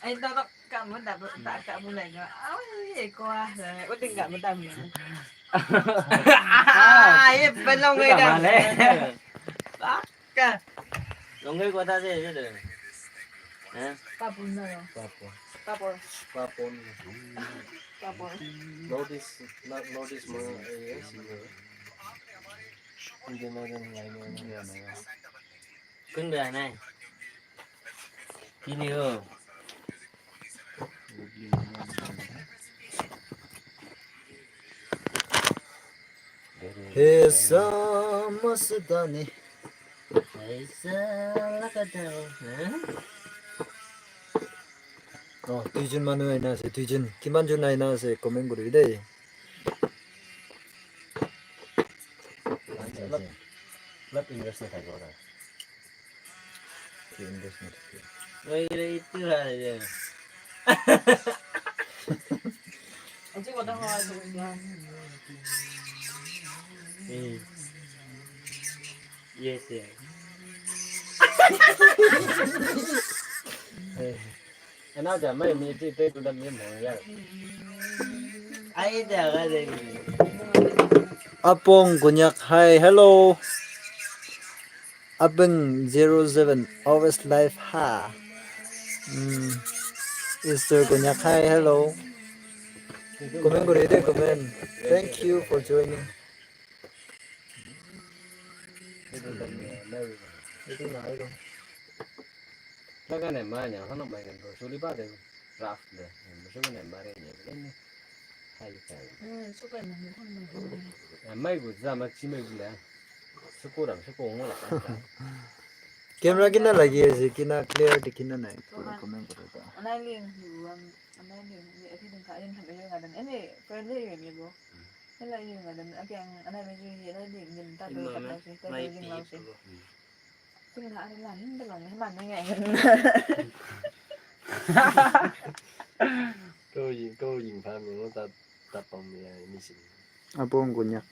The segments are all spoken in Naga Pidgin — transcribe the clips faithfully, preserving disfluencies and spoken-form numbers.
Ai, ta ta ka mo ta ta ka mo lai ga. Ai, ko a, o ting ka mo ta mo. Ah, ye pa long ga. Ba ka. Long ga ko ta se ye de. Eh? Papun na yo. Papun. Papun. Papun. Papun. North East, North East mo, eh, Indian Ocean line mo. Kun ba nai. Kini ho. He samasdani. Aisa lakadao, ha? Oh, duijon manu aina ase, duijon. Kiman jon aina ase, comment kuri bi dei. Olop, olop invest na thakibole. Ki invest na thakibole. Oi, re, itu ha, ye. Aji kota hawa aji kota. Hmm. Yes, yes. Eh. Ena ja mai mi ti te tu da mi mo ya. Ai da ga de. Apong Konyak, hi, hello. Abeng zero seven, always live, ha. Mm. Easter Konyak, hi, hello. Comment kuri de, comment. Thank you for joining. Taga ne ma nya hano mai kan suli ba de raf de. Musu ne ma re ne ne. Hai kai. Hmm, suka na mo kon na. Mai gu za ma chi mai gu la. Suku ram suku ngo la. Camera kina lagi ase, kina clear de kina nai. Pura comment kore ta. Anai ling hu am, anai ling ni ati ding ka yin tham yin ga dan. Ene friendly yin ni bo. Ene yin ga dan. Ake ang anai me ju ye anai ling yin ta do ta ta si ta do yin la si. King la ani la ning da long he man ne ngai. Ko yin ko yin pha mi ngo ta ta pam mi ya ni si. Apong Konyak.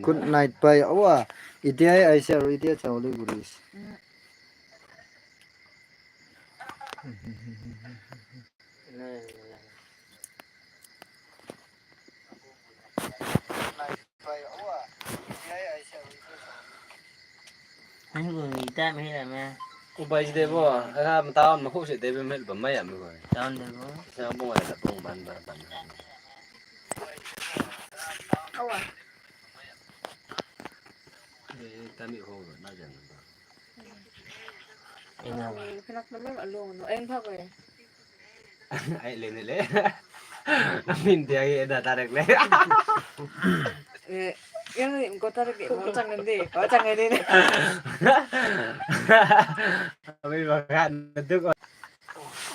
Good night, bye. Awa, itia aise aru itia chawle guris. Ubai si debo, ah, mata ma khu se debe mel ba mai am ko. Down debo. Sa mo la pong ban ban ban. Awa. Eh, tami ho na jan ba. Ina. Kena kena along no en pha ko. Ai le ne le. Min dia ye da tarek le. Eh, yang ni ko tarek ke mo chang de, ko chang de. Ami ba kan du ko.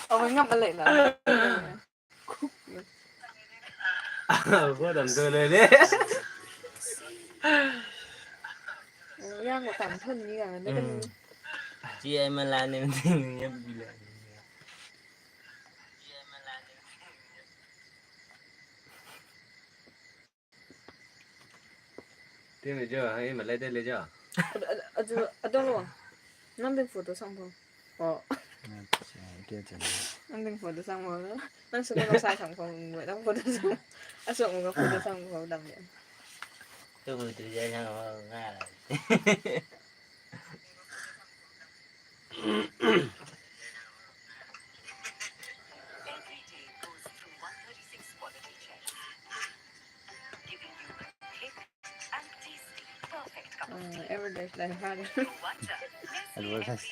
Oh, ngam le na. Ko dam do le le. Yang ko tam thon ni ga ne. Ji ai ma la ne ni ya bi la. Tiene yo, ahí me le de yo. Adu, adu lo. Nang ding photo sang po. Oh. Nang ding photo sang po. Nang suka ko sai sang po. Nang photo sang. Aso ko photo sang po dam ya. Tu photo ya sang po nga. Every day is like hard. Advertise.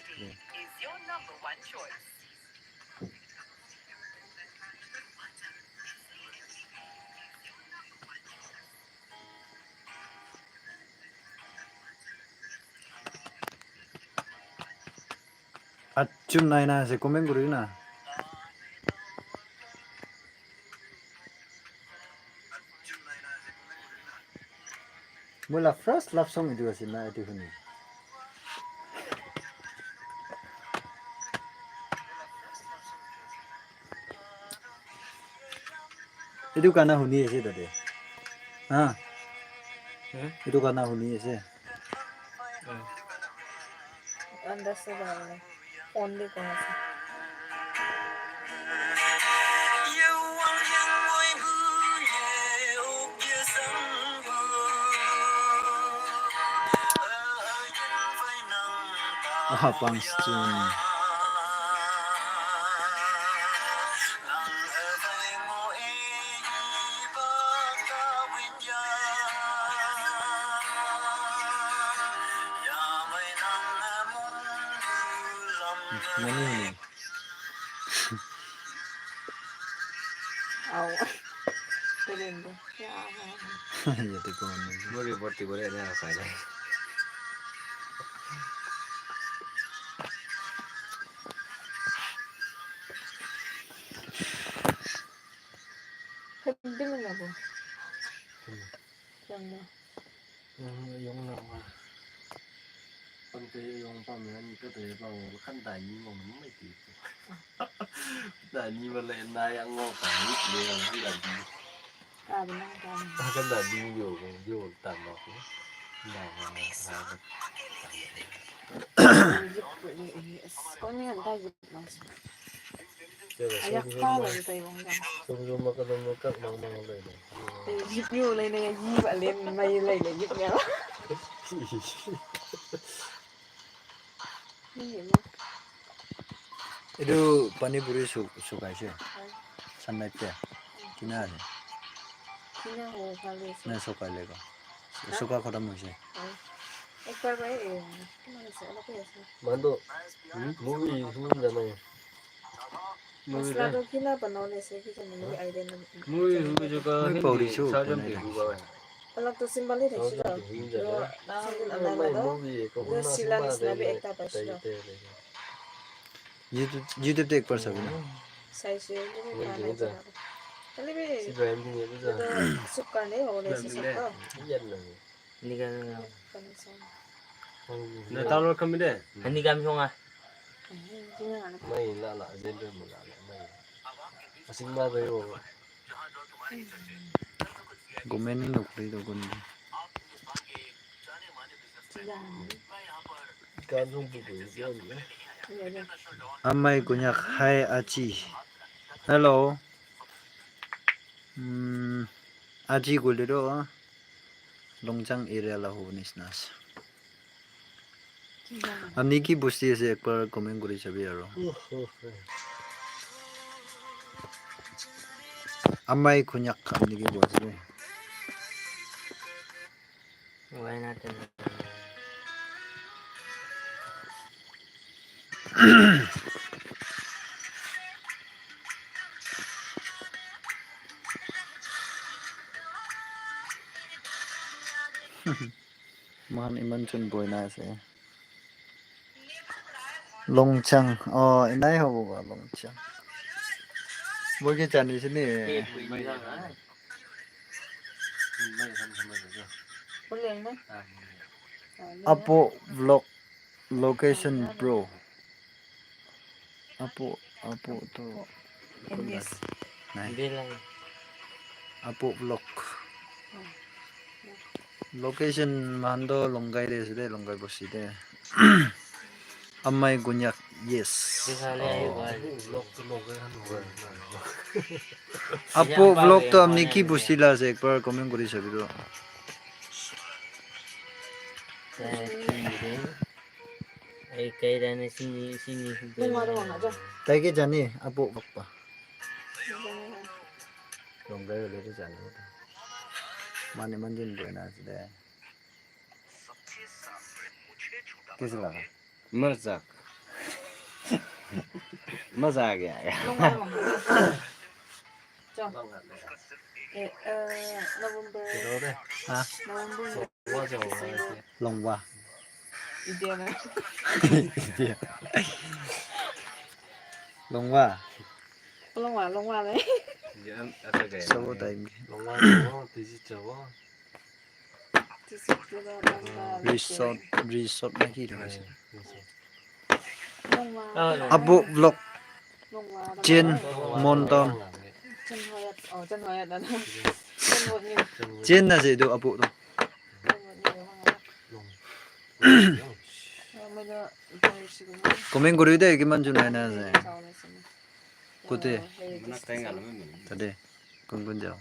Achun nai na ase comment kuri na. Moi la first love song etu ase na, etu huni. Etu gana huni ase tate. Ha? Hmm? Etu gana huni ase. Hmm. Understood. Only gonna say. Hapang Stung. Mani huni. Au. Tremendo. Ya. Yate ko mani. Muri borti bore na sai lai. Hep bilang apa? Yang mana? Yang, yang lama. Kan te yang pameran ke te bang kan dani mo mo mai ti. Dani mo le na yang mo pa ni le yang kan dani. Ah, benar kan. Kan dani yo yo ta mo. Na na. Kau ni kan dah. Ayak ka la yu tai wang dang. Tum yu ma ka dum ka mang mang lai. Te yip yu lai ne yip a len mai lai le yip ya. Ni ma. Etu pani puri su sukai se. Sanai te. Kina ase. Kina ho khale se. Na sukai le ko. Suka khatam hoise. Ekbar bai, eh, kiman ase? Olop ase. Mando, movie hum jana hai. Movie masala na? To kina banao le ase, ki jane, movie idea na. Movie hum jo ka moi hindi pauri chu, sarjam bonai ke thakise. Huwa hai. Olop to simple hi thakise. Sarjam ke hum jana. Yo, na, sambil andar na do. Movie ko hum na sila simple nisna bhi de. Ekta paise do. YouTube, YouTube te ekbar sabi na. Saise, YouTube te ekbar sabi. Kali bhi. Sibai hindi niya to. To sukar nahi ho le, sukar. Iya na. Nikam. Na download kami de. Nikam sunga. Mai la la, jendro mo la la, mai. Asing ma bai wo. Gomen ni nokri do gon. Kan sung pu pu. Amai Konyak, hi, Achi. Hello. Hmm, Achi koile toh Longchang area la hobo nishina ase. Apni ki bosti ase, ekbar comment kuri sabi aro. Amai Konyak, apni ki bosti? Why not? Mohan iman jon boina ase. Longchang. Oh, enai hobo ba Longchang. Moi ke jani se ni. Apo vlog location bro. Apo, Apo to. Nai. Apo vlog. Location mando Longkai de ase de, Longkai bosti de. Amai Konyak, yes. Oh. Apo vlog to apni ki bosti la ase, ekbar comment kuri sabi to. Ai, kai da ne sini, sini. Tai ke jani, Apo vlog pa. Longkai le ke jani. Mane manjin boina ase de. Kaisa laga? Mazak. Mazak ya. Longwa, longwa. Cho. Eh, eh, November. Ha? November. Longwa. India na. Longwa. Longwa, longwa le. Sabo time. Longwa, longwa, tiji chawa. Resort, resort na ki thaka ase? Apo vlog. Chen Monton. Chen ase etu Apo tu. Comment kuri de, kiman jon aina ase? Kote? Tate. Kun kun jao.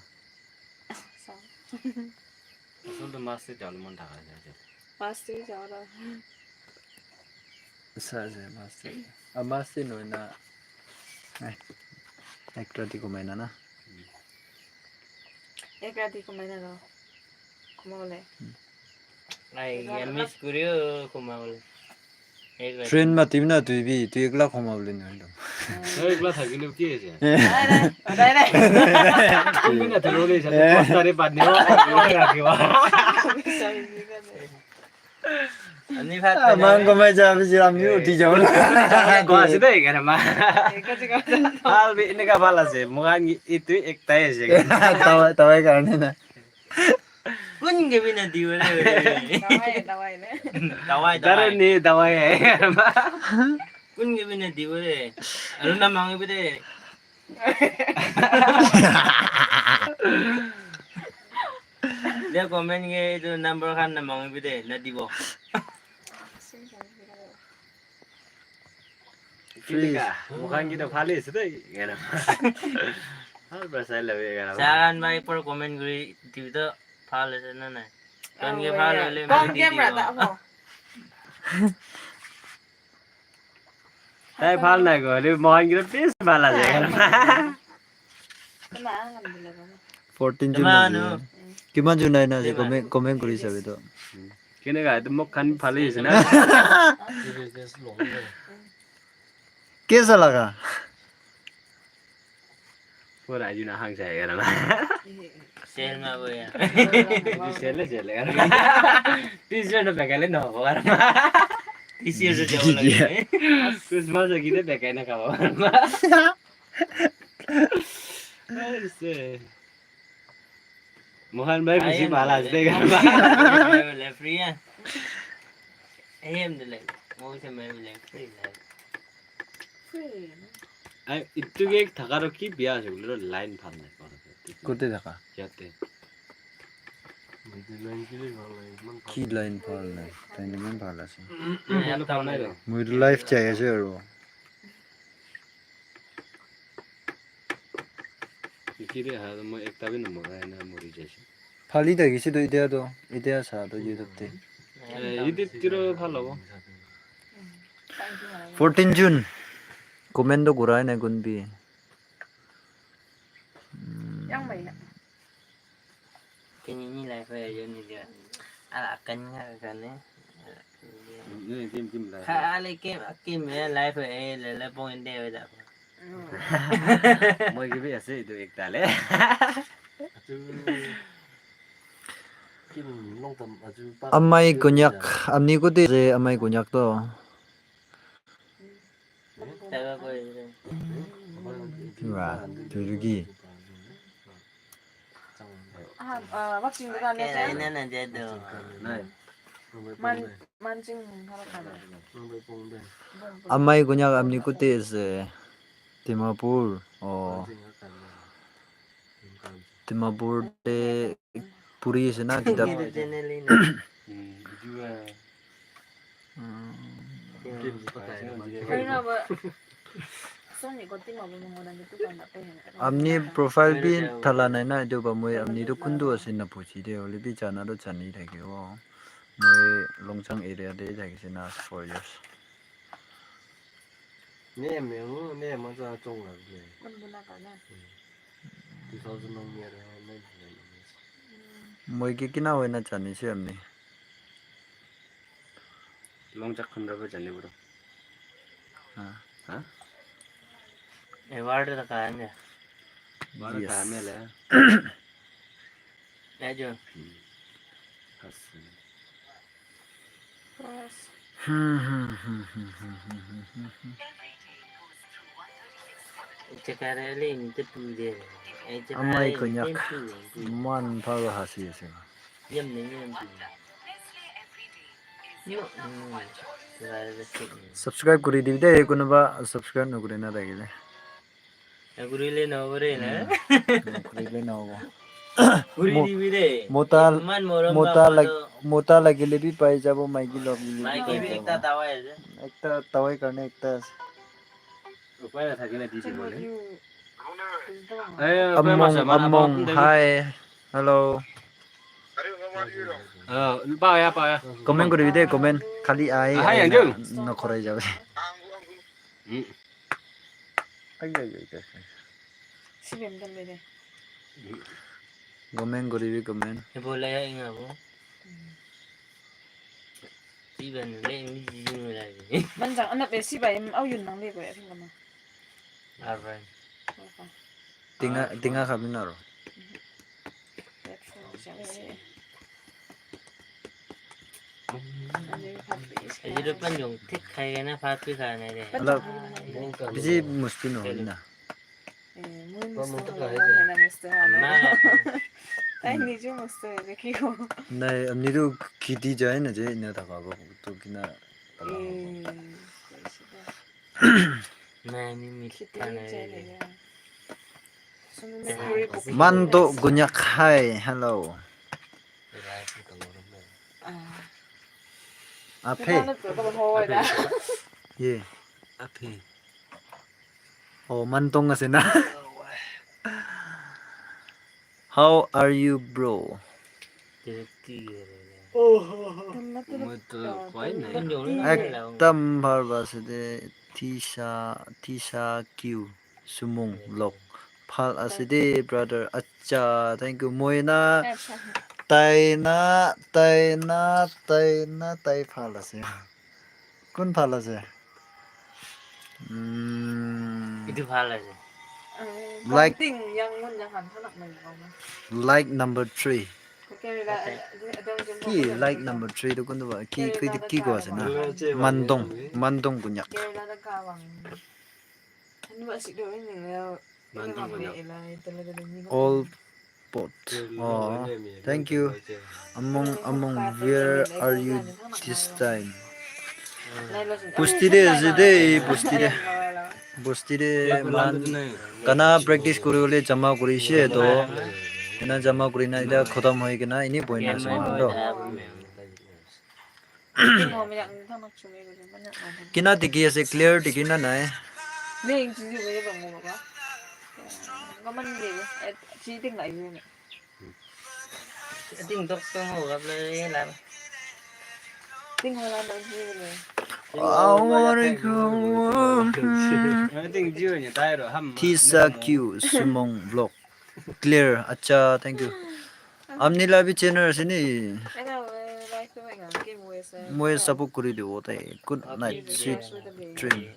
Asolto mas te jabole mon thaka ase. Mas te jabo. Sa ase, master. Ah, master no na. Ai. Ek rati kumai na na. Ek rati kumai na lo. Kumai le. Ai, ya miss kuriyo kumai le. Ek rati. Train ma tim na tu bi, tu ekla kumai le na lo. Ekla thakile ki ase? Dai dai, dai dai. Kumai na tu le sa, tu pasta re badne wa. Ani phat. Amang ko mai ja bisi ami uthi jabo. Ko ase dai kara ma. Hal bi eneka bhal ase. Mohan itu ektai ase. Tawai, tawai karne na. Kun ke bhi na dibo re. Dawai, dawai ne. Dawai, dawai. Daru ni dawai hai. Kun ke bhi na dibo re. Aru na mangibo de. Dia comment ke itu number khan na mangibi de, na dibo. Free. Mohan kita bhal ase de, kena. Bhal pra sai labe kena. Sagan bhai por comment kuri dibi to bhal ase na nai. Kon ke bhal hoile kon ke dibo. Brother ho. Tai bhal nai ko, ale mohan kira bes bhal ase. Fourteen June ase. Kiman June aina ase, comment, comment kuri sabi to. Kene ga, to mok khan bhal ase na. Kaisa laga? Pura aji na hang sai gara na. Sel ma boya. Sel le sel le gara. T-shirt no pekale no gara. T-shirt se jabo lage. Christmas agi de pekai na kabo. Aise. Mohan bhai bishi bhal ase de. Bole free hai. Ahem de le. Mo se mai bole free hai. Ai, itu ke thaka ro ki biya ase bole ro line bhal nai. Kote thaka? Yate. Ki line bhal nai? Line iman bhal ase. Moi life chai ase aro. Ki de ha, moi ekta bi no mora na mori jaise. Phali thakise to itya to, itya sa to YouTube te. Eh, YouTube tiro bhal hobo. Fourteen June. Comment to kurai nai kun bi. Yang mai ya. Kini ni life hai jo ni dia. Ala kan nga kan ni. Ni kim kim life. Ha ale kim kim ya life hai le le point de da. Moi ke bi ase itu ekta le. Amai konyak, amni kote ase amai konyak to. Wa, turugi. Ah, ah, wakching dukan ase. Man, manching haro kana. Amai konyak amni kote ase. Dimapur. Oh. Dimapur te puri ase na kitab. Amni profile bi thala nai na, etu ba moi amni tu kuntu ase na puchi de, hoile bi jana tu jani thake bo. Moi Longchang area de thakise na four years. Moi ke kina hoina jani se amni. Longchak khan ra ba jani bro. Ha? Ha? Award ta ka anya. Award ta me le. Ajo. Amai konyak. Man pharu hasi ase. Subscribe kuri dibi de, kunuba subscribe nokuri na thakile. Kurile nohobore na. Kurile nohobo. Kuri dibi de. Mota, mota lagile bi pai jabo, maiki lagile bi pai jabo. Ekta tawai karne ekta ase. Upai nathakile di dibo le. Among, Among, hi. Hello. Ah, pa ya, pa ya. Comment koribi de, comment. Khali ai, Ahai, ai, anjung. Na, na khorai jabe. Hmm. Ai, ai, ai, ai. Sibem dan bede. Comment koribi, comment. Ebola ya inga bo. Siban le mi jing la ni. Manjang anak be sibai em au yun nang le ko ya, tinggal mah. Alright. Tinga, tinga kami naro. Aji ru pan jong thik khai na pha pi kha na de. Ala, bisi musti no na. Eh, moi musti no, moi na musti no. Ma. Tai niju musti de ki ho. Nai, amni ru khiti jai na je, ina thaka bo, to kina. Eh, Ma, mi mi khiti jai na de. Mando Gunyak, hi, hello. Aphe. Ye. Aphe. Oh, Mantong ase na. How are you, bro? Moi to koi nai. Ekdam bhal ase de, Tisha, Tisha Q. Sumung lok. Phal ase de, brother. Acha, thank you. Moi na, tai na, tai na, tai na, tai phal ase. Kun phal ase? Mm. Itu phal ase. Like, yang mun yang han thanak mai ko. Like number three. Ki like number three tu kun tu ba? Ki, ki, ki ko ase na? Mandong, Mandong Gunyak. All pot. Oh, thank you. Among, among, where are you this time? Bosti de ase de, bosti de. Bosti de man. Gana practice kuri bole jama kuri she to. Ena jama kuri na ida khotom hoi kena ini boina ase man to. Kina dikhi ase, clear dikhi na nai? Tisa Q Sumong vlog. Clear. Acha, thank you. Amni la bi channel ase ni? Moi support kuri dibo tai. Good night, sweet dream.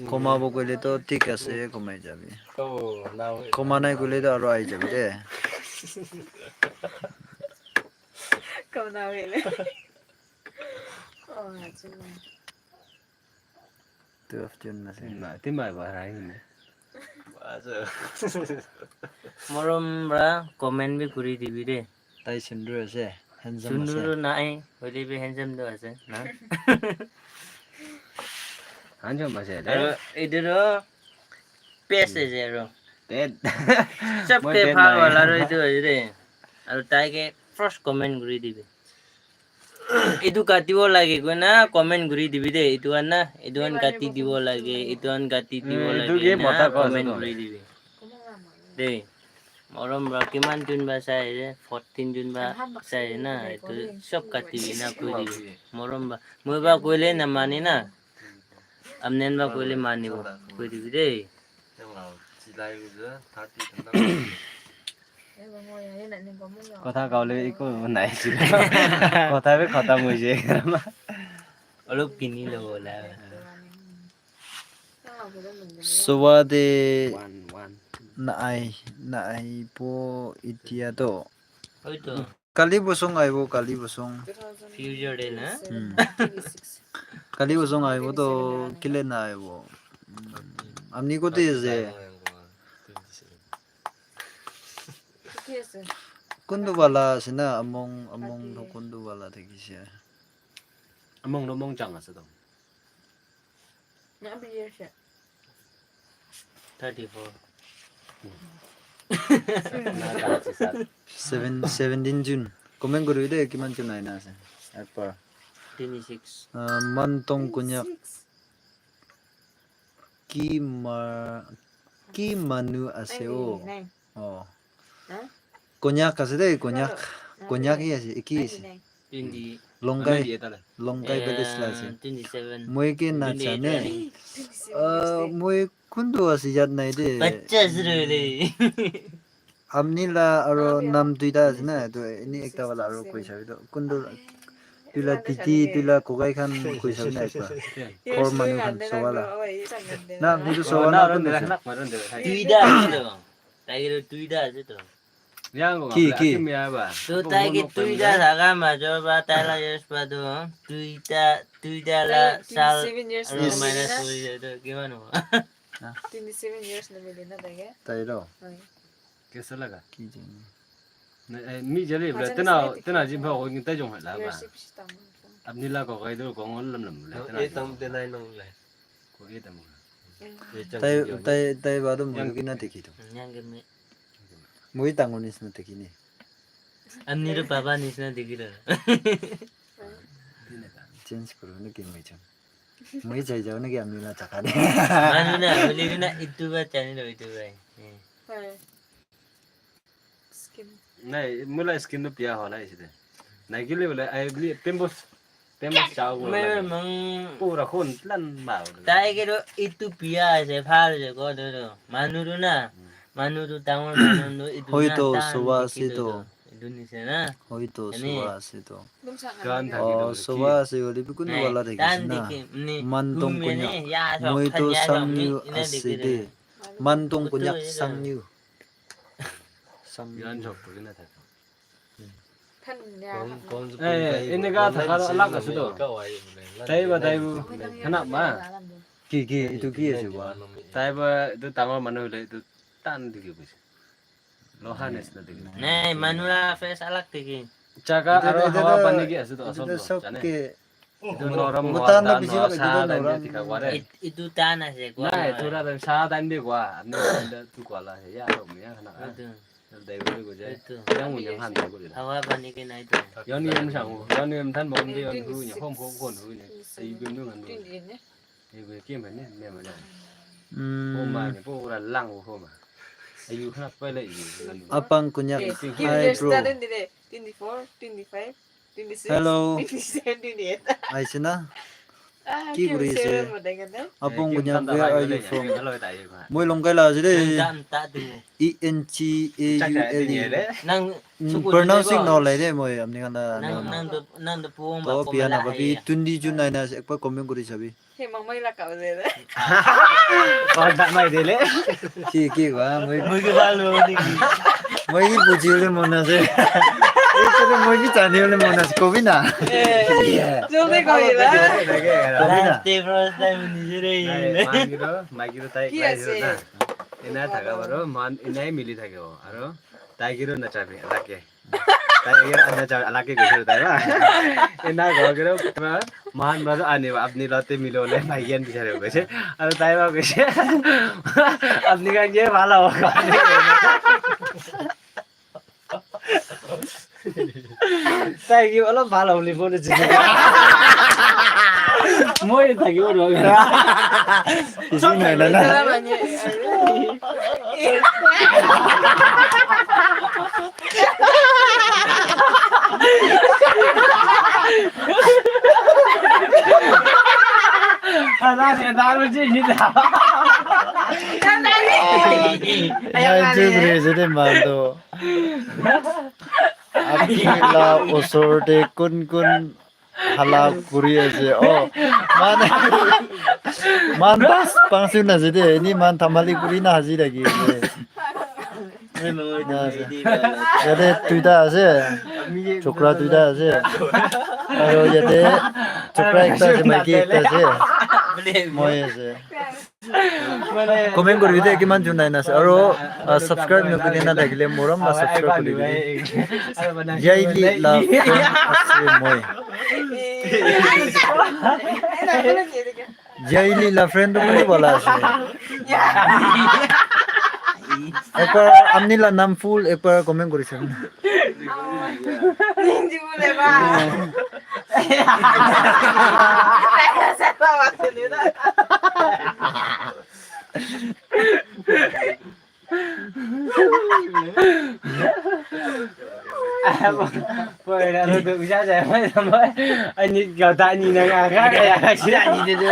Koma bo koile to thik ase, komai jabi. Koma nai koile to aro ai jabi de. Koma nai koile. Oh, acha. Twelve June na ase. Na, timai ba rai ni. Morom pra comment bi kuri dibi de. Tai sundur ase, handsome ase. Sundur nai, hoile bi handsome to ase, na? Handsome ase de. Aro etu to best ase aro. Tet. Sob ke bhal wala aro etu ase de. Aro tai ke first comment kuri dibi. Etu katibo lage koina comment kuri dibi de, etu khan na, etu khan kati dibo lage, etu khan kati dibo lage na comment kuri dibi. De, morom pra kiman jun ba sai ase, fourteen jun ba sai ase na, etu sob kati bi na koi dibi. Morom pra, moi pra koile na mane na, amnen pra koile manibo, koi dibi de. Kotha kole eko nai. Kotha bi khatam hoise. Olop kini lobo la. Suwa de nai, nai po itia to. Kali bosong aibo, kali bosong. Future de na? Hmm. Kali bosong aibo to kile na aibo. Hmm. Amni kote ase? Kuntu wala ase na, among, among to kuntu wala thakise? Among to mong chang ase to. Thirty-four. Seven, seventeen June. Comment koribi de, kiman June aina ase? Ekbar. Twenty-six. Ah, Mantong Konyak. Ki ma-, ki manu ase o? Oh. Huh? Konyak ase de, Konyak. Konyak hi ase, eki ase. Twenty. Longai, Longai village la ase. Twenty seven. Moi ke na jane. Ah, moi kuntu ase yad nai de. Bacha ase re. Amni la aro nam duita ase na, to ini ekta wala aro koi sabi to. Kuntu tui la titi, tui la kokai khan koi sabi na ekta. Khor manu khan soba la. Na, kuntu soba na kuntu ase. Duita ase to. Tiger duita ase to. Ki, ki? To tai ke duita thaga major ba tai la years ba to duita, duita la sal aro minus kuri jai to kiman hobo? Twenty seven years na mili na tai ke. Tai ro? Hoi. Kaisa laga? Ki jane. Na, eh, mi jale bla tena, tena jin pha ko ngi tai jong la ba. Apni la ko kai do ko ngol lam lam la tena. Ko e tam. Tai, tai, tai ba do mo ki na te ki to. Nyang ke me. Moi dangor nisna dekhi ni. Amni ro baba nisna dekhi ro. Change kuro na ki moi chang. Moi jai jao na ki amni la chaka de. Manu na, bole na itu ba chani ro itu ba. Skin. Nai, mula skin tu pia hola isi de. Nai kile bole, ai bli pimples. Temos chao ko. Me, me, mang. Pura khun plan ma. Tai ke ro itu pia ase, phal ase ko do do. Manu tu na. Manu tu tangor manu tu itu. Hoi na to, tan soba dikhi ase do to. Itu ni se na. Hoi to, ani. Soba ase to. Gan thaki do. Oh, soba ase, oli bikun wala thaki tan na. Dikhi, ni. Man tong kunya. Moi to sang nyu ase de. Man tong kunya sang nyu. Sam. Yan jok puri na thaka. Eh, eneka thaka alag ase to. Tai ba tai bu. Hana ma. Ki, ki, itu ki ase ba? Tai ba itu dangor manu hoile itu tan dikhi koise. Loha nisna dikhi. Nai, manu la face alag dikhi. Jaga aro hawa pani ki ase to asol to, jane? Itu norom. Mutan na bisi bak itu norom. Itu tan ase kwa. Nai, thura tan sa tan de kwa. Amne tan de tu kwa la ya ro me ya na. Itu. Dai wo ko jai. Itu. Yang yang han ko jai. Hawa pani ke nai to. Yon yem sang. Yon yem than bom de yon hu ni hom hom kon hu ni. Ai gum nu ngan. Ni ko ke ma ni me ma na. Ho ma ni po ra lang ho ma. Ayu khna pa le yu. Apang kunyak. Hi bro. Twenty four, twenty five. Hello. Aise na? Ki kuri ase? Apong Gunyang, where are you from? Moi Longkai la ase de. E N G A U L E. Nang pronouncing no lai de moi amni kana. Nang nang do nang do puong ba. To piana ba bi twenty June nine ase ekbar comment kuri sabi. He mangmai la kau de. Or that mai de le. Ki ki ba moi. Moi ke ba lo ni. Moi ki buji le mon ase. Ekta moi ki chani le mon ase kobi na. Joldi kobi la. Kobi na. Te first time ni jere. Mai ki ro, mai ki ro tai. Ki ase? Ena thaka baro man enai mili thake ho. Aro tai ki ro na chabi lage. Tai agar anda jab alak ke gusur tai ba. Ena go kero ma man baro ani ba apni lote milo le maiyan bichare ho gese. Aru tai ba gese. Apni ka ye bhala ho. Tai ki olop bhala holi bole jise. Moi tai ki olop. Isi nai na na. Nai chuk re jete mando. Apni la osor te kun kun hala kuri ase. Oh, man, man bas pangsu na jete. Ini man thamali kuri na haji lagi ase. Yate duita ase, chokra duita ase, aru yate chokra ekta ase, maiki ekta ase, moi ase. Comment kuri de kiman jun nai na ase, aru, ah, subscribe no kuri na thakile morom na subscribe kuri de. Yaili la friend ase moi. Jaili la friend tu kuni wala ase. Ekbar amni la nam full ekbar comment kuri sabi na. Ninji bole ba. Poi ra lo do ja ja mai da mai. Ani ga da ni na ga ga ga ya ga shi da ni de de.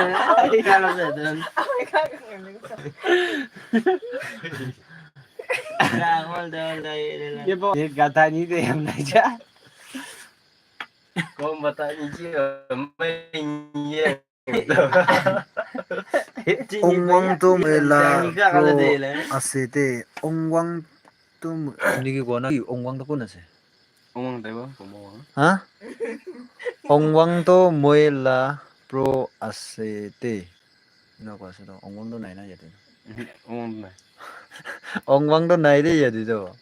Ye bo ye ga da ni de ya mai ja. Kom bata ni ji mai ye. Ongwang to moi la pro ase de. Ongwang to moi, niki kona ki Ongwang to kun ase? Ongwang to moi la pro ase de. Ina ko ase to. Ongwang to nai na yate. Ongwang to nai. Ongwang to nai de yate to.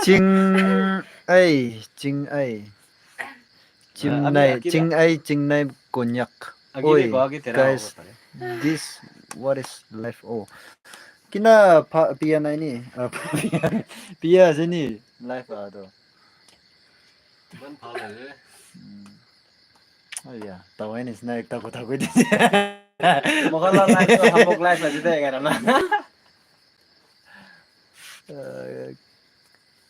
Ching ai, ching ai. Ching nai, ching ai, ching nai konyak. Oi, guys, this what is life? Oh. Kina pia nai ni? Pia ase ni life a to. Iman bhal ase. Aya, tawai nisna ekta kotha koi dise. Moikhan la life toh hamok life ase de, enka na.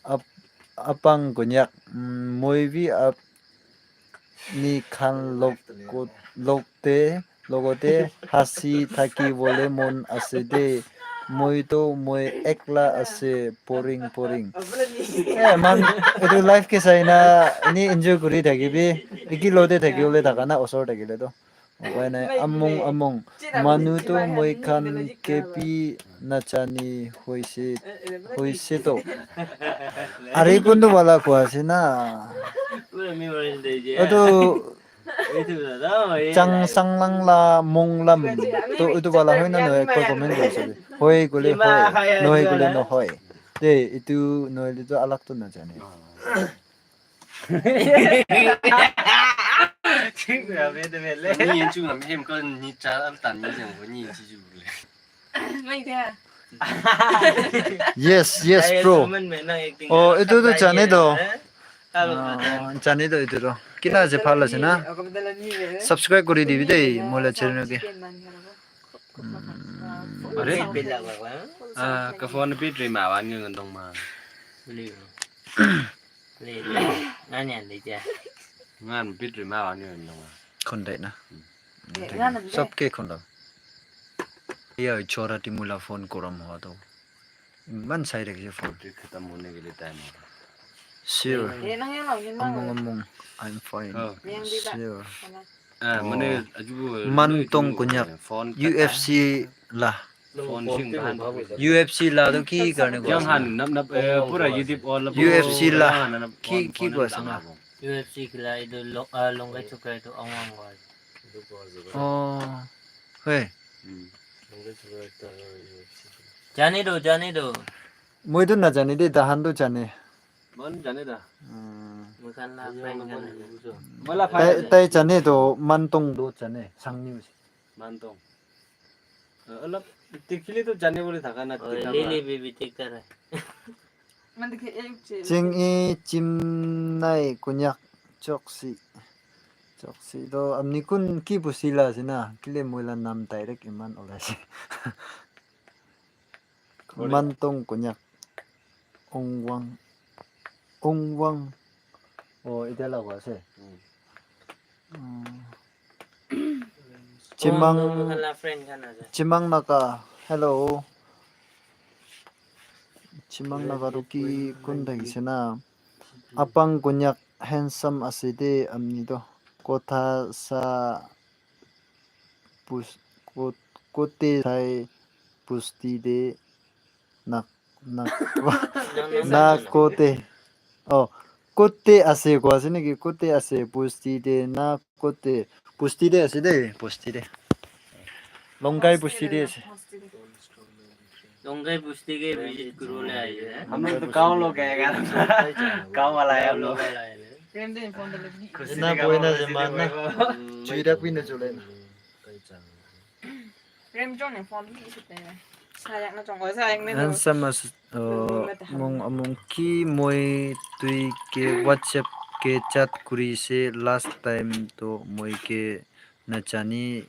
Ap- apang konyak, mm, moi bi apni khan logot- logte logote hasi thaki bole mon ase de. Moi to moi ekla ase, boring boring. Eh, man, etu life ke sai na, ini enjoy kuri thakibi. Eki lote thaki bole thaka na, osor thakile to. Upai nai. Among among. Manu to moi khan kepi nachani hoise, hoise to. Are kundu wala ko ase na. Etu Chang sang lang la mong lam. To etu wala hoi na nohoi ekbar comment kuri sabi. Hoi kule hoi, nohoi kule nohoi. Te etu nohoi le to alag to na jane. Ni yin chu ngam hem ko ni cha al tan ni jang ko ni yin chi ju le. Yes, yes, bro. Oh, etu tu jane to. Ah, jane to etu to. Kina ase bhal ase na? Subscribe kuri dibi dei, moi la channel ke. Are? Ah, ka phone battery ma wan ngi ngandong ma. Ngan battery ma wan ngi ngandong ma. Khon dai na. Sab ke khon dai. Ya chora timu la phone koram hoa to. Iman sai rakhi phone. Battery khatam hone ke liye time ho raha. Sure. Among among, I'm fine. Oh. Sure. Ah, mane aju Man tong konyak. Phone U F C la. Phone sing bahan. U F C la to ki karne ko? Jang han nap nap, eh, pura YouTube all U F C la. Ki ki ko asna? U F C khila etu lo- ah, Longkai chukra etu Ongwang wa. Oh. Hey. Jane do, jane do. Moi to na jane de, tahan to jane. Mon jane da. Hmm. Moi khan la friend khan. Mola tai, tai jane to Mantong do jane, Sangni. Mantong. Olop tikhile to jane bole thaka na. Oi, lili bibi tik tara. Ching i chim nai konyak choksi. Choksi to amni kun ki pusi la ase na, kile moi la nam direct iman olai ase. Mantong konyak. Ongwang. Ongwang. Oh, etia la ko ase. Hmm. Chimang, Chimang Naka, hello. Chimang Naka to ki kun thakise na? Apang konyak handsome ase de amni to. Kotha sa pus- kot- kote sai pusti de na na na kote. Oh, kote ase ko ase niki? Kote ase pusti de na kote? Pusti de ase de, pusti de. Longkai pusti de ase. Longkai pusti ke visit kuribole ahi ase. Hum log to gaon log hai, gaon wala hai hum log. Ena boina je manna. Chuida kuina chole na. Remjone phone bi isi te. Sayak na chong, sayak ne. Handsome as, uh, mong among ki moi tui ke WhatsApp ke chat kuri se last time to moi ke na jani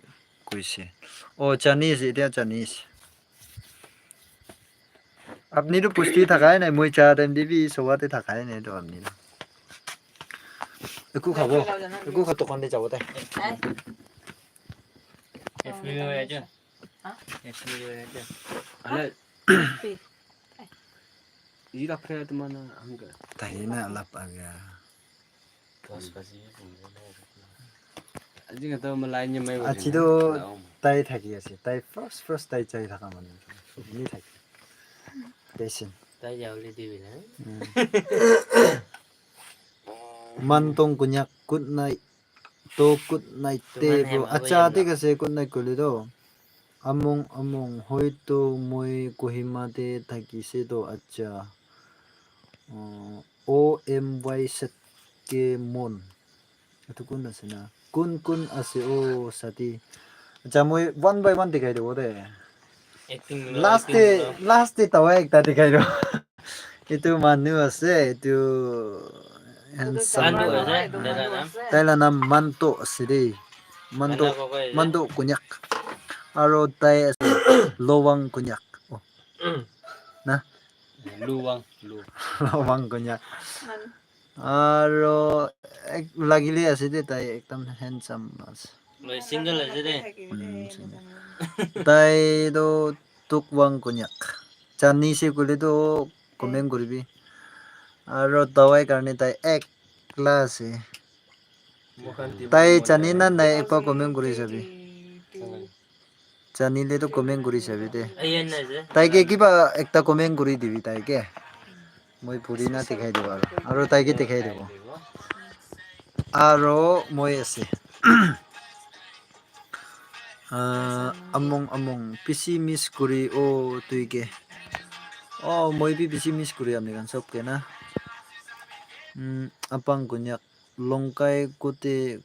koise. Oh, jani ase, etia jani ase. Apni tu pusti thakai nai, moi cha time te bi sowa te thakai nai to apni tu. Eku khabo, eku kha tokan te jabo tai. F B O ya jo. F B O ya jo. Ale. Yi rakhe tumana hanga. Tahi na alap aga. Aji ka to malai ni mai. Aji to tai thaki ase. Tai first first tai chai thaka manu. Ni thaki. Patient. Tai jao le dibi na. Mantong Konyak, good night. To good night te bro. Acha, thik ase, good night kole to. Among among, hoito moi Kohima te thakise to, acha. Uh, O M Y Z K Mon. Etu kun ase na? Kun kun ase o sati? Acha, moi one by one dikhai dibo de. Acting last te, last te tawa ekta dikhai dibo. Etu manu ase, etu handsome. Tai la nam Manto ase de. Manto, Manto Konyak. Aro tai ase Lowang Konyak. Oh. Na? Luwang, Lu. Lowang Konyak. Aro ek lagile ase de, tai ekdam handsome ase. Moi single ase de. Tai to Tukwang Konyak. Chani se kule to comment kuribi. Aro dawai karne tai ekla ase. Tai chani na nai ekba comment kuri sabi. Janile to comment kuri sabi de. Tai ke kiba ekta comment kuri dibi tai ke. Moi puri na dikhai dibo aro. Aro tai ke dikhai dibo. Aro moi ase. Ah, among among, bishi miss kuri o tui ke. Oh, moi bi bishi miss kuri apni khan sob ke na. Hmm, Apang Konyak, Longkai kote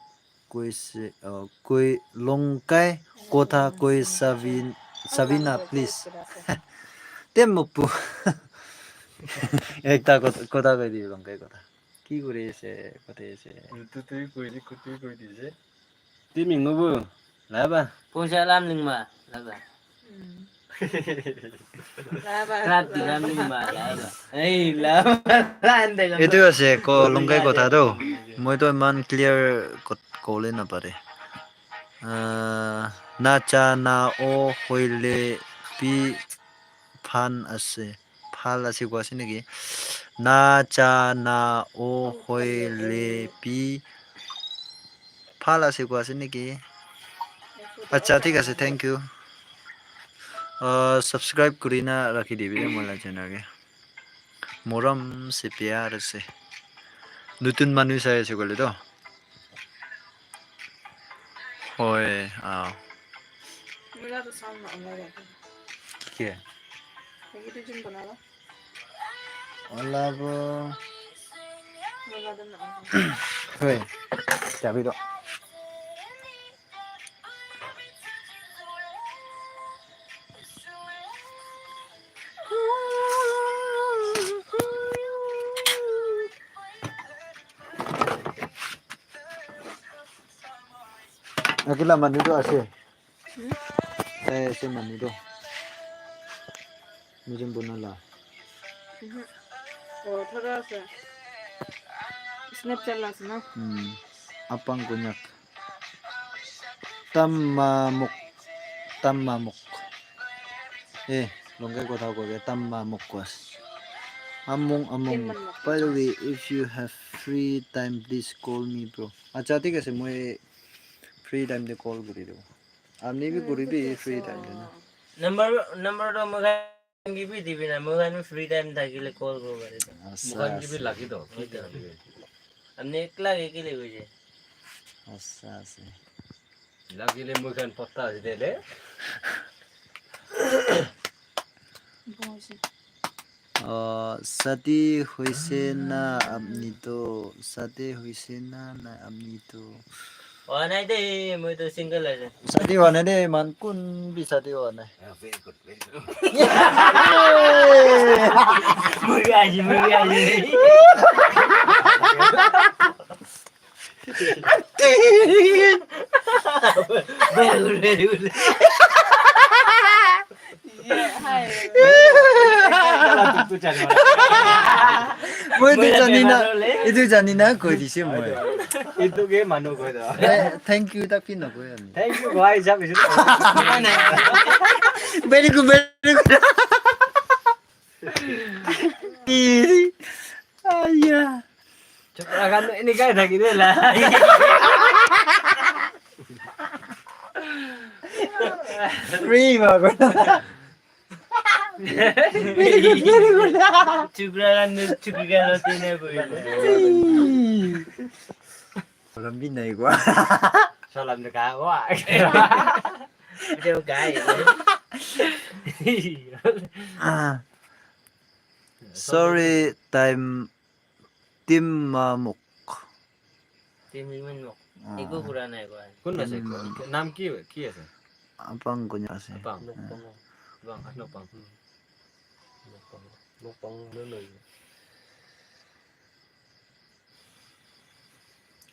koise, uh, koi Longkai kotha koi sabi, sabi na please. Te mokpu. Ekta kotha, kotha koi di Longkai kotha. Ki kuri ase, kotha ase. Ntu tui koi di, kotha koi di ase. Ti mingo bu. Laba. Puja lam lingma. Laba. Etu ase ko Longkai kotha tu. Moi to iman clear kot-, kole napare. Ah, na cha na o hoile bi phan ase. Bhal ase koa ase naki? Na cha na o hoile bi bhal ase koa ase naki? Acha, thik ase, thank you. Ah, subscribe kuri na rakhi dibi de moi la channel ke. Morom se pyar se. Nutun manu sai ase koile to. Hoi, ah. Mera to sound na aa raha hai. Kya? Ye to jin bana lo. Olabo. Hoi. Chabi do. Akila manu to ase. Hmm? Tai ase manu to. Mujum bona la. Mhm. Oh, thoda ase. Snapchat la ase na? Hmm. Apang Konyak. Tamamok. Tamamok. Eh, Longkai kotha koi ke Tamamok koi ase. Among, among. Tamamok. By the way, if you have free time, please call me, bro. Acha, thik ase, moi free time te call kuri dibo. Apni bi kuribi free time te na. Number, number to moi khan ke bi dibi na, moi khan bi free time thakile call kuribo pare to. Moi khan ke bi lagi to. Apni ekla ke kile hoise? Asa ase. Lagile moi khan patta ase de le. Oh, shadi hoise na apni to? Shadi hoise na, na apni to? Howa nai de, moi to single ase. Shadi howa nai de, man kun bi shadi howa nai. Ah, very good, very good. Moi bi ase, moi bi ase. Very good, very good. Yeah, hi. Moi tu jani na, itu jani na koi dise moi. Itu ke manu koi do. Eh, thank you tapi na koi ani. Thank you, bhai, jab isu. Very good, very good. Aya. Chokra khan enika thaki de la. Free ba. Very good, very good. Chukra khan, chukra khan tine koi. Salam bi nai kwa. Salam de ka wa. Itu guys. Ah. Sorry, time Tim Mamuk. Tim Mamuk. Ah. Iku pura nai ko. Kun ase? Tim Mamuk. Naam ki, ki ase? Apang ko ase. Apang. Nokpang. Bang, ah, Nokpang. Nokpang. Nokpang.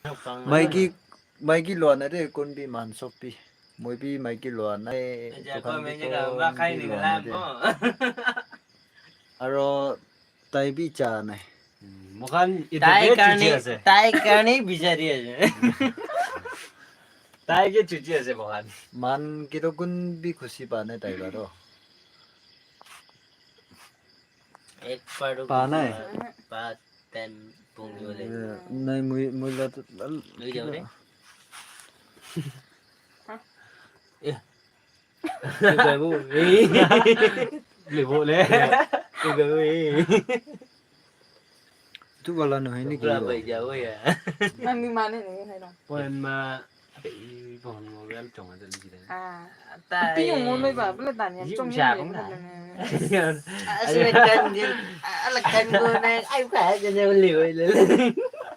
Nokpang. Maiki, maiki lua na de kun bi man sopi. Moi bi maiki lua na. Acha, dukan ko bi maiki ko lua, bi khai ni lua na de. Aro tai bi cha nai. Hmm, moikhan etu tai karne, chuchi ase. Tai karne bichari ase. Tai ke chuchi ase moikhan. Man kito kun bi khushi pa nai tai ba to. Ek par pa nai. Pa ten pung jo le. Eh, nai, moi, moi la to, loi jao re. Eh. Lebu, eh. Lebu le. Lebu, eh. Tu wala no hai ni ki? Pura bai jao ya. Mami mane nahi hai na. Pon ma, ei, pon mo gal chong ada lagi dah. Ah, tai. Pi yung mo ba, bala tanya chong ya. Asal kan dia, ala kan ko na, ay ka, dia boleh, boleh.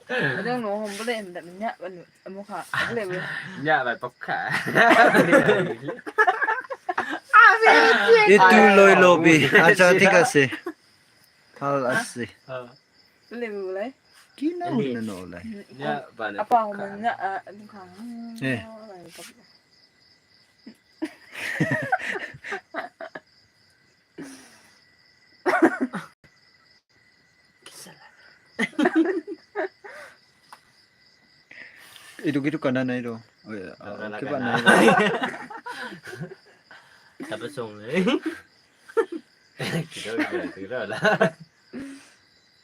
Ada no, hom boleh, ndak nya, anu. Amo kha, ale bo. Nya ba tok kha. Itu loi lobi. Acha, thik ase. Bhal ase. Ha. Le bo le. Ki na hoi na no le. Nya ba ne. Apa ho man nya, ah, du kha. Eh. Itu, itu kana nai do. Oh, ya. Ah, kiba nai do. Tapa song le. Kira, kira, kira la.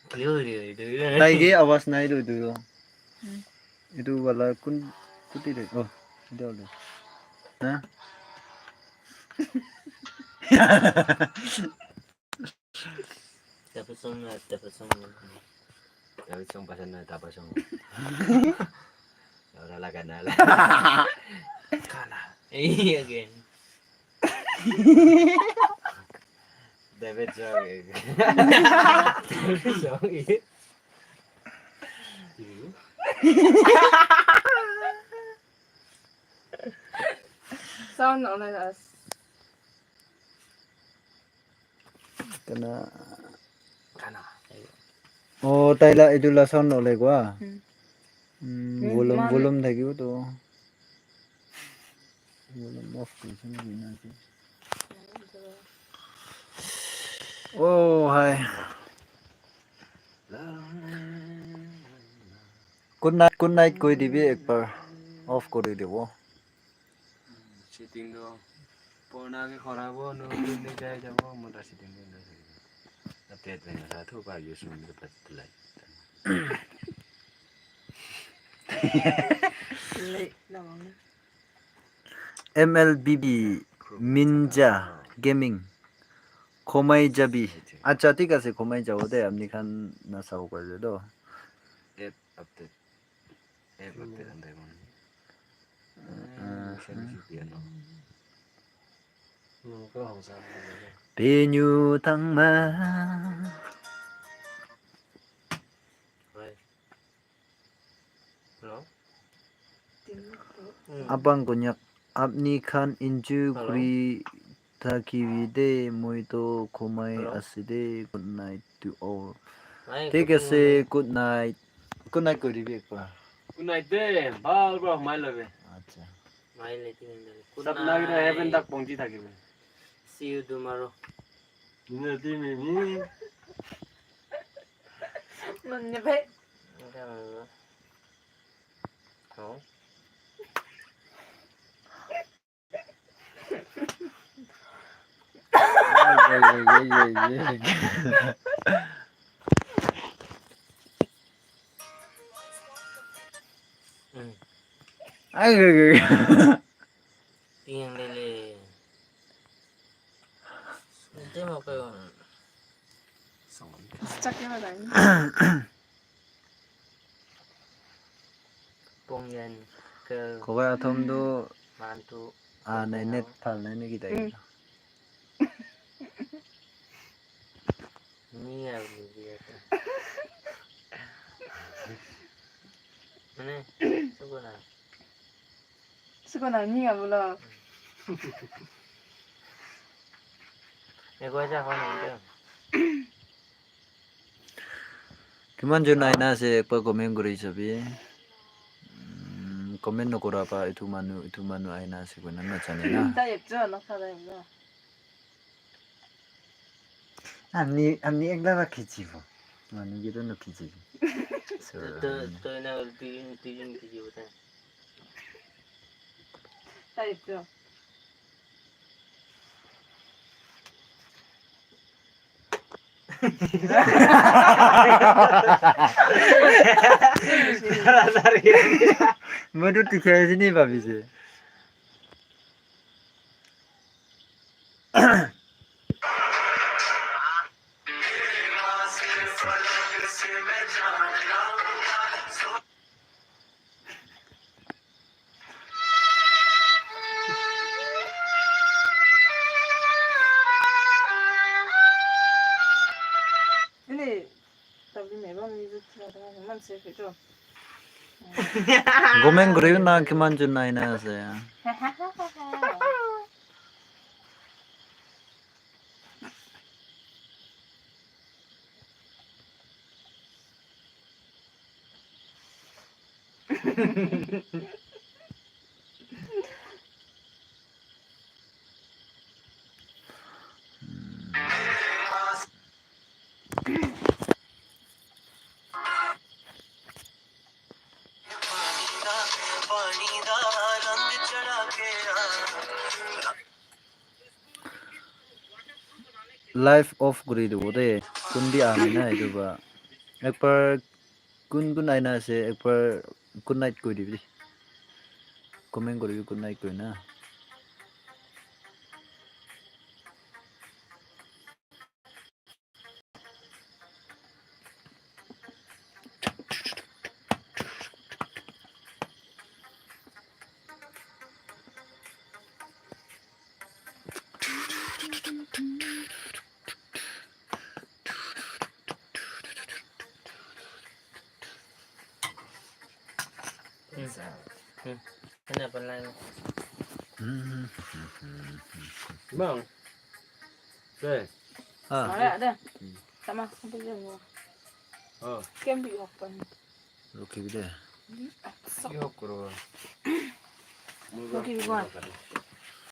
Kira, kira, kira. Tai ke awas nai do, itu do. Hmm. Itu wala kun kuti de. Oh, itu wala. Nah. Tapasong na, tapasong na. Tapasong pasan na, tapasong. Ora la kana la. Kana. Eh, again. David Song. David Song. Sound on us. Kana. Kana. Oh, taila itu la sound ole kwa. Hmm. Hmm, hmm, volume, mami. Volume thakibo to. Volume off kurisa na bina ase. Oh, hi. Good night, good night koi dibi ekbar. Off kori dibo. Setting tu purana ke khorabo, notun ke jai jabo, mota setting tu nai. Update hoina sa thu ka use hoina pat tulai. Late na mong. M L B B Minja Gaming. Khomai jabi. Acha, thik ase, khomai jabo de, apni khan na sao kore do. App update. App update ante kon. Ah, ah. Penyu thangma. Hello? Apang Konyak, apni khan enjoy kuri thakibi de, moi to khomai ase de. Good night to all. Thik ase, good night. Good night kuri dibi ekbar. Good night de, bhal para khomai lobe. Acha. Good night. Sab nai heaven tak pahunchi thakibi. See you tomorrow. Ina di mimi. Nonne be. Ting lele. Nanti mau ke. Stuck ya, Dani. Pong yan ke. Kowe athom do. Mantu. Ah, nai net thal nai ni kita. Mm. Ni ya ni dia. Mana? Suka na. Suka na ni ya bula. Ego aja kau ni. Kiman jon aina ase ekbar comment kuri sabi. Mm, comment nokora pa etu manu, etu manu aina ase koina najane na. Type jo, noksa type jo. Amni, amni ekla ba khichibo. Manu ke to nokhichibo. So, to, to na duijun, duijun khichibo ta. Type jo. Moi to dikhi ase ni bhabise. Ini, tapi memang itu tidak ada, memang saya itu. Comment kuri na kiman jon aina ase. Live off kuri dibo de. Kun bi aha nai na etu ba. Ekbar kun kun aina ase, ekbar good night koi dibi de. Comment kuri bi good night koi na. Hmm. Hmm. Kena apa lain? Bang. Hey. Ah. Ada, ada. Sama, apa dia mau? Oh. Kan bi open. Rukhi bi de. Ki hok kuro? Rukhi bi, go on.